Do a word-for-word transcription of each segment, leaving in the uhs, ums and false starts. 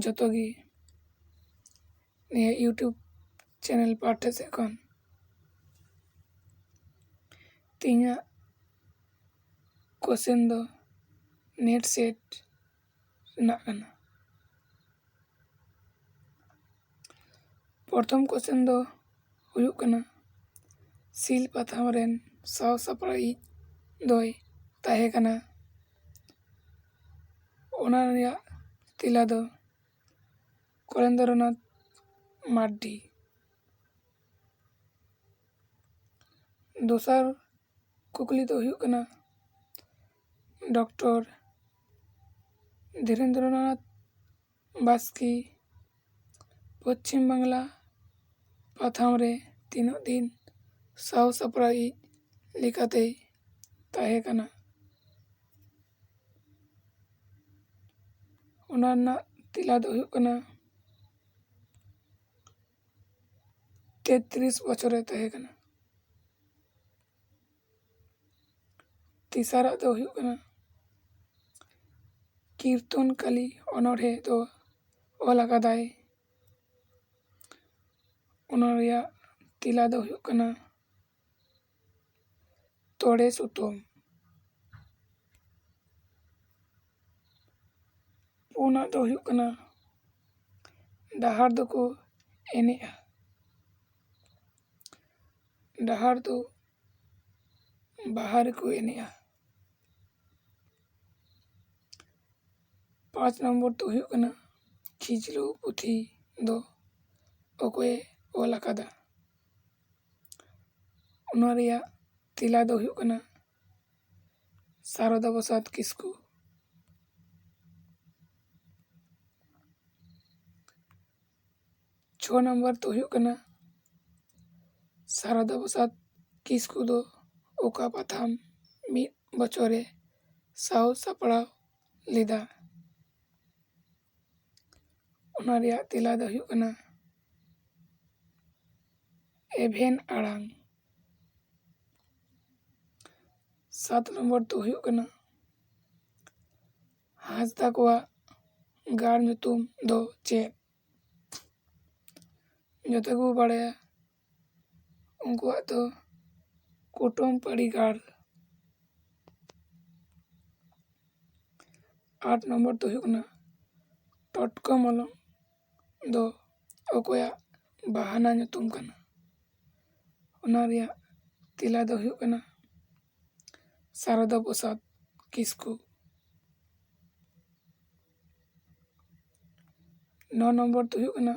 ᱡᱚᱛᱚ ᱜᱮ ᱱᱤᱭᱟᱹ YouTube channel ᱯᱟᱦᱴᱟ ᱥᱮᱫ ᱠᱷᱚᱱ᱾ ᱛᱮᱦᱮᱧᱟᱜ question ᱫᱚ NET SET ᱨᱮᱱᱟᱜ ᱠᱟᱱᱟ᱾ ᱯᱨᱚᱛᱷᱚᱢ question ᱫᱚ ᱦᱩᱭᱩᱜ ᱠᱟᱱᱟ, ᱥᱤᱞ ᱯᱟᱛᱷᱟᱢ ᱨᱮᱱ ᱥᱟᱶ ᱥᱟᱯᱲᱟᱣᱤᱡ ᱫᱚᱭ ᱛᱟᱦᱮᱸ ᱠᱟᱱᱟ? ᱚᱱᱟ ᱨᱮᱭᱟᱜ ᱛᱮᱞᱟ ᱫᱚ ᱠᱚᱨᱮᱱᱫᱨᱚᱱᱟᱛᱷ ᱢᱟᱨᱰᱤ᱾ ᱫᱚᱥᱟᱨ ᱠᱩᱠᱞᱤ ᱫᱚ ᱦᱩᱭᱩᱜ ᱠᱟᱱᱟ, ᱰᱚᱠᱴᱚᱨ ᱫᱷᱤᱨᱮᱱᱫᱨᱚᱱᱟᱛᱷ ᱵᱟᱥᱠᱮ ᱯᱚᱪᱷᱤᱢ ᱵᱟᱝᱞᱟ ᱯᱟᱛᱷᱟᱢ ᱨᱮ ᱛᱤᱱᱟᱹᱜ ᱫᱤᱱ ᱥᱟᱶ ᱥᱟᱯᱲᱟᱣᱤᱡ ᱞᱮᱠᱟᱛᱮᱭ ᱛᱟᱦᱮᱸ ᱠᱟᱱᱟ? ᱚᱱᱟ ᱨᱮᱱᱟᱜ ᱛᱮᱞᱟ ᱫᱚ ᱦᱩᱭᱩᱜ ᱠᱟᱱᱟ, ᱛᱮᱛᱨᱤᱥ ᱵᱚᱪᱷᱚᱨᱮ ᱛᱟᱦᱮᱸ ᱠᱟᱱᱟ᱾ ᱛᱮᱥᱟᱨᱟᱜ ᱫᱚ ᱦᱩᱭᱩᱜ ᱠᱟᱱᱟ, ᱠᱤᱨᱛᱚᱱ ᱠᱟᱞᱤ ᱚᱱᱚᱬᱦᱮ ᱫᱚ ᱚᱞ ᱟᱠᱟᱫᱟᱭ? ᱚᱱᱟ ᱨᱮᱭᱟᱜ ᱛᱮᱞᱟ ᱫᱚ ᱦᱩᱭᱩᱜ ᱠᱟᱱᱟ, ᱛᱚᱲᱮ ᱥᱩᱛᱟᱹᱢ᱾ ᱯᱩᱱᱟᱜ ᱫᱚ ᱦᱩᱭᱩᱜ ᱠᱟᱱᱟ, ᱰᱟᱦᱟᱨ ᱫᱚᱠᱚ ᱮᱱᱮᱡᱼᱟ᱾ ᱰᱟᱦᱟᱨ ᱫᱚ ᱵᱟᱦᱟ ᱨᱮᱠᱚ ᱮᱱᱮᱡᱼᱟ᱾ ᱯᱟᱸᱪ ᱱᱚᱢᱵᱚᱨ ᱫᱚ ᱦᱩᱭᱩᱜ ᱠᱟᱱᱟ, ᱠᱷᱤᱡᱞᱩ ᱯᱩᱛᱷᱤ ᱫᱚ ᱚᱠᱚᱭᱮ ᱚᱞ ᱟᱠᱟᱫᱟ? ᱚᱱᱟ ᱨᱮᱭᱟᱜ ᱛᱮᱞᱟ ᱫᱚ ᱦᱩᱭᱩᱜ ᱠᱟᱱᱟ, ᱥᱟᱨᱚᱫᱟ ᱯᱨᱚᱥᱟᱫᱽ ᱠᱤᱥᱠᱩ᱾ ᱪᱷᱚ ᱱᱚᱢᱵᱚᱨ ᱫᱚ ᱦᱩᱭᱩᱜ ᱠᱟᱱᱟ, ᱥᱟᱨᱚᱫᱟ ᱯᱨᱚᱥᱟᱫᱽ ᱠᱤᱥᱠᱩ ᱫᱚ ᱚᱠᱟ ᱯᱟᱛᱷᱟᱢ ᱢᱤᱫ ᱵᱚᱪᱷᱚᱨᱮ ᱥᱟᱶ ᱥᱟᱯᱲᱟᱣ ᱞᱮᱫᱟ? ᱚᱱᱟ ᱨᱮᱭᱟᱜ ᱛᱮᱞᱟ ᱫᱚ ᱦᱩᱭᱩᱜ ᱠᱟᱱᱟ, ᱮᱵᱷᱮᱱ ᱟᱲᱟᱝ᱾ ᱥᱟᱛ ᱱᱚᱢᱵᱚᱨ ᱫᱚ ᱦᱩᱭᱩᱜ ᱠᱟᱱᱟ, ᱦᱟᱸᱥᱫᱟ ᱠᱚᱣᱟᱜ ᱜᱟᱲ ᱧᱩᱛᱩᱢ ᱫᱚ ᱪᱮᱫ? ᱡᱚᱛᱚ ᱜᱮᱵᱚ ᱵᱟᱲᱟᱭᱟ, ᱩᱱᱠᱩᱣᱟᱜ ᱫᱚ ᱠᱩᱴᱟᱹᱢ ᱯᱟᱹᱲᱤ ᱜᱟᱲ᱾ ᱟᱴ ᱱᱚᱢᱵᱚᱨ ᱫᱚ ᱦᱩᱭᱩᱜ ᱠᱟᱱᱟ, ᱴᱚᱴᱠᱚ ᱢᱚᱞᱚᱝ ᱫᱚ ᱚᱠᱚᱭᱟᱜ ᱵᱟᱦᱟᱱᱟ ᱧᱩᱛᱩᱢ ᱠᱟᱱᱟ? ᱚᱱᱟ ᱨᱮᱭᱟᱜ ᱛᱮᱞᱟ ᱫᱚ ᱦᱩᱭᱩᱜ ᱠᱟᱱᱟ ᱥᱟᱨᱚᱫᱟ ᱯᱨᱚᱥᱟᱫᱽ ᱠᱤᱥᱠᱩ᱾ ᱱᱚ ᱱᱚᱢᱵᱚᱨ ᱫᱚ ᱦᱩᱭᱩᱜ ᱠᱟᱱᱟ,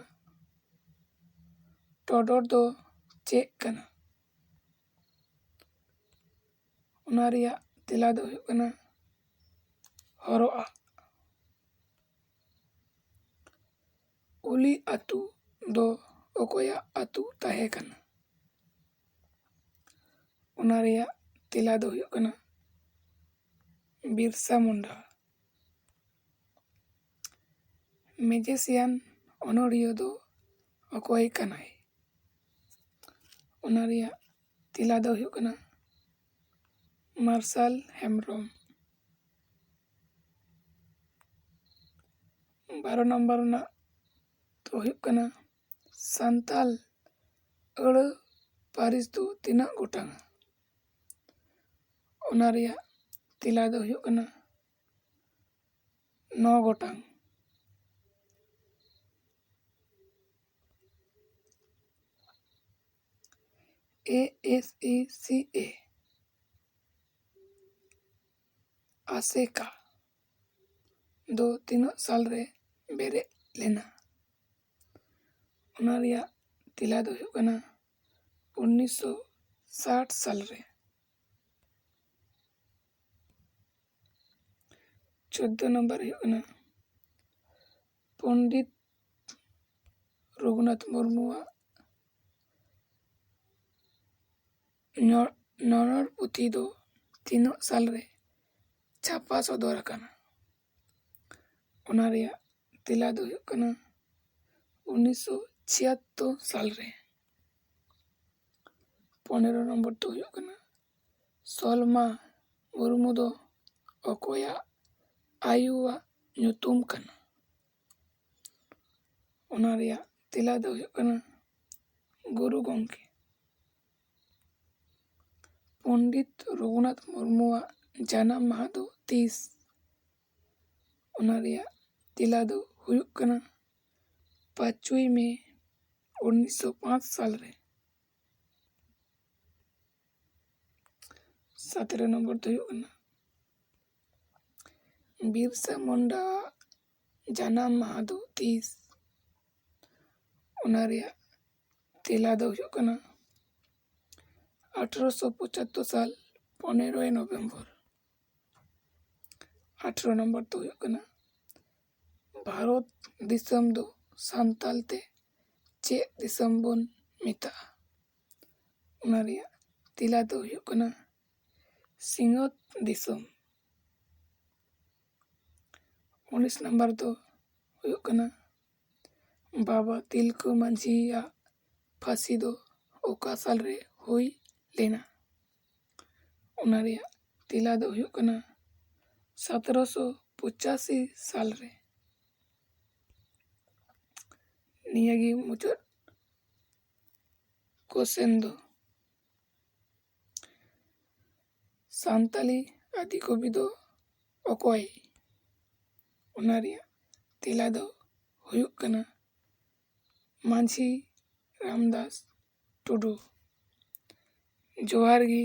ᱴᱚᱰᱚᱨ ᱫᱚ ᱪᱮᱫ ᱠᱟᱱᱟ? ᱚᱱᱟ ᱨᱮᱭᱟᱜ ᱛᱮᱞᱟ ᱫᱚ ᱦᱩᱭᱩᱜ ᱠᱟᱱᱟ ᱦᱚᱨᱚᱜ ᱟᱜ᱾ ᱩᱞᱤ ᱟᱹᱛᱩ ᱫᱚ ᱚᱠᱚᱭᱟᱜ ᱟᱹᱛᱩ ᱛᱟᱦᱮᱸ ᱠᱟᱱᱟ? ᱚᱱᱟ ᱨᱮᱭᱟᱜ ᱛᱮᱞᱟ ᱫᱚ ᱦᱩᱭᱩᱜ ᱠᱟᱱᱟ ᱵᱤᱨᱥᱟ ᱢᱩᱱᱰᱟ᱾ ᱢᱮᱡᱮᱥᱤᱭᱟᱱ ᱚᱱᱚᱲᱦᱤᱭᱟᱹ ᱫᱚ ᱚᱠᱚᱭ ᱠᱟᱱᱟᱭ? ᱚᱱᱟ ᱨᱮᱭᱟᱜ ᱛᱮᱞᱟ ᱫᱚ ᱦᱩᱭᱩᱜ ᱠᱟᱱᱟ ᱢᱟᱨᱥᱟᱞ ᱦᱮᱢᱵᱨᱚᱢ᱾ ᱵᱟᱨᱚ ᱱᱟᱢᱵᱟᱨ ᱨᱮᱱᱟᱜ ᱫᱚ ᱦᱩᱭᱩᱜ ᱠᱟᱱᱟ, ᱥᱟᱱᱛᱟᱞ ᱟᱹᱲᱟᱹ ᱯᱟᱹᱨᱤᱥ ᱫᱚ ᱛᱤᱱᱟᱹᱜ ᱜᱚᱴᱟᱝᱟ? ᱚᱱᱟ ᱨᱮᱭᱟᱜ ᱛᱮᱞᱟ ᱫᱚ ᱦᱩᱭᱩᱜ ᱠᱟᱱᱟ ᱱᱚ ᱜᱚᱴᱟᱝ᱾ ᱮ ᱮᱥ ᱤ ᱥᱤ ᱮ, ᱟᱥᱮᱠᱟ, ᱫᱚ ᱛᱤᱱᱟᱹᱜ ᱥᱟᱞ ᱨᱮ ᱵᱮᱨᱮᱫ ᱞᱮᱱᱟ? ᱚᱱᱟ ᱨᱮᱭᱟᱜ ᱛᱮᱞᱟ ᱫᱚ ᱦᱩᱭᱩᱜ ᱠᱟᱱᱟ ᱩᱱᱤᱥᱥᱚ ᱥᱟᱴ ᱥᱟᱞ ᱨᱮ᱾ ᱪᱳᱫᱫᱳ ᱱᱟᱢᱵᱟᱨ ᱦᱩᱭᱩᱜ ᱠᱟᱱᱟ, ᱯᱚᱱᱰᱤᱛ ᱨᱚᱜᱷᱩᱱᱟᱛᱷ ᱢᱩᱨᱢᱩᱣᱟᱜ ᱱᱚ-, ᱱᱚᱱᱚᱞ ᱯᱩᱛᱷᱤ ᱫᱚ ᱛᱤᱱᱟᱹᱜ ᱥᱟᱞ ᱨᱮ ᱪᱷᱟᱯᱟ ᱥᱚᱫᱚᱨ ᱟᱠᱟᱱᱟ? ᱚᱱᱟ ᱨᱮᱭᱟᱜ ᱛᱮᱞᱟ ᱫᱚ ᱦᱩᱭᱩᱜ ᱠᱟᱱᱟ ᱩᱱᱤᱥᱥᱚ ᱪᱷᱤᱭᱟᱛᱛᱳᱨ ᱥᱟᱞ ᱨᱮ᱾ ᱯᱚᱱᱮᱨᱚ ᱱᱚᱢᱵᱚᱨ ᱫᱚ ᱦᱩᱭᱩᱜ ᱠᱟᱱᱟ, ᱥᱚᱞᱢᱟ ᱢᱩᱨᱢᱩ ᱫᱚ ᱚᱠᱚᱭᱟᱜ ᱟᱭᱳᱣᱟᱜ ᱧᱩᱛᱩᱢ ᱠᱟᱱᱟ? ᱚᱱᱟ ᱨᱮᱭᱟᱜ ᱛᱮᱞᱟ ᱫᱚ ᱦᱩᱭᱩᱜ ᱠᱟᱱᱟ ᱜᱩᱨᱩ ᱜᱚᱢᱠᱮ᱾ ᱯᱚᱱᱰᱤᱛ ᱨᱚᱜᱷᱩᱱᱟᱛᱷ ᱢᱩᱨᱢᱩᱣᱟᱜ ᱡᱟᱱᱟᱢ ᱢᱟᱦᱟ ᱫᱚ ᱛᱤᱥ? ᱚᱱᱟ ᱨᱮᱭᱟᱜ ᱛᱮᱞᱟ ᱫᱚ ᱦᱩᱭᱩᱜ ᱠᱟᱱᱟ ᱯᱟᱸᱪᱚᱭ ᱢᱮ ᱩᱱᱤᱥᱥᱚ ᱯᱟᱸᱪ ᱥᱟᱞ ᱨᱮ᱾ ᱥᱟᱛᱮᱨᱚ ᱱᱚᱢᱵᱚᱨ ᱫᱚ ᱦᱩᱭᱩᱜ ᱠᱟᱱᱟ ᱵᱤᱨᱥᱟ ᱢᱩᱱᱰᱟ ᱡᱟᱱᱟᱢ ᱢᱟᱦᱟ ᱫᱚ ᱛᱤᱥ? ᱚᱱᱟ ᱨᱮᱭᱟᱜ ᱛᱮᱞᱟ ᱫᱚ ᱦᱩᱭᱩᱜ ᱠᱟᱱᱟ ᱟᱴᱷᱨᱚᱥᱚ ᱯᱚᱸᱪᱟᱛᱛᱳᱨ ᱥᱟᱞ ᱯᱚᱱᱮᱨᱚᱭ ᱱᱚᱵᱷᱮᱢᱵᱚᱨ᱾ ᱟᱴᱷᱨᱚ ᱱᱚᱢᱵᱚᱨ ᱫᱚ ᱦᱩᱭᱩᱜ ᱠᱟᱱᱟ ᱵᱷᱟᱨᱚᱛ ᱫᱤᱥᱚᱢ ᱫᱚ ᱥᱟᱱᱛᱟᱞ ᱛᱮ ᱪᱮᱫ ᱫᱤᱥᱚᱢ ᱵᱚᱱ ᱢᱮᱛᱟᱜᱼᱟ? ᱚᱱᱟ ᱨᱮᱭᱟᱜ ᱛᱮᱞᱟ ᱫᱚ ᱦᱩᱭᱩᱜ ᱠᱟᱱᱟ ᱥᱤᱧᱚᱛ ᱫᱤᱥᱚᱢ᱾ ᱩᱱᱤᱥ ᱱᱟᱢᱵᱟᱨ ᱫᱚ ᱦᱩᱭᱩᱜ ᱠᱟᱱᱟ ᱵᱟᱵᱟ ᱛᱤᱞᱠᱟᱹ ᱢᱟᱹᱡᱷᱤᱭᱟᱜ ᱯᱷᱟᱹᱥᱤ ᱫᱚ ᱚᱠᱟ ᱥᱟᱞ ᱨᱮ ᱦᱩᱭ ᱞᱮᱱᱟ? ᱚᱱᱟ ᱨᱮᱭᱟᱜ ᱛᱮᱞᱟ ᱫᱚ ᱦᱩᱭᱩᱜ ᱠᱟᱱᱟ ᱥᱚᱛᱨᱚᱥᱚ ᱯᱚᱸᱪᱟᱥᱤ ᱥᱟᱞ ᱨᱮ᱾ ᱱᱤᱭᱟᱹᱜᱮ ᱢᱩᱪᱟᱹᱫ ᱠᱚᱥᱪᱮᱱ ᱫᱚ᱾ ᱥᱟᱱᱛᱟᱞᱤ ᱟᱹᱫᱤ ᱠᱚᱵᱤ ᱫᱚ ᱚᱠᱚᱭ? ᱚᱱᱟ ᱨᱮᱭᱟᱜ ᱛᱮᱞᱟ ᱫᱚ ᱦᱩᱭᱩᱜ ᱠᱟᱱᱟ ᱢᱟᱹᱡᱷᱤ ᱨᱟᱢᱫᱟᱥ ᱴᱩᱰᱩ᱾ ᱡᱚᱦᱟᱨ ᱜᱮ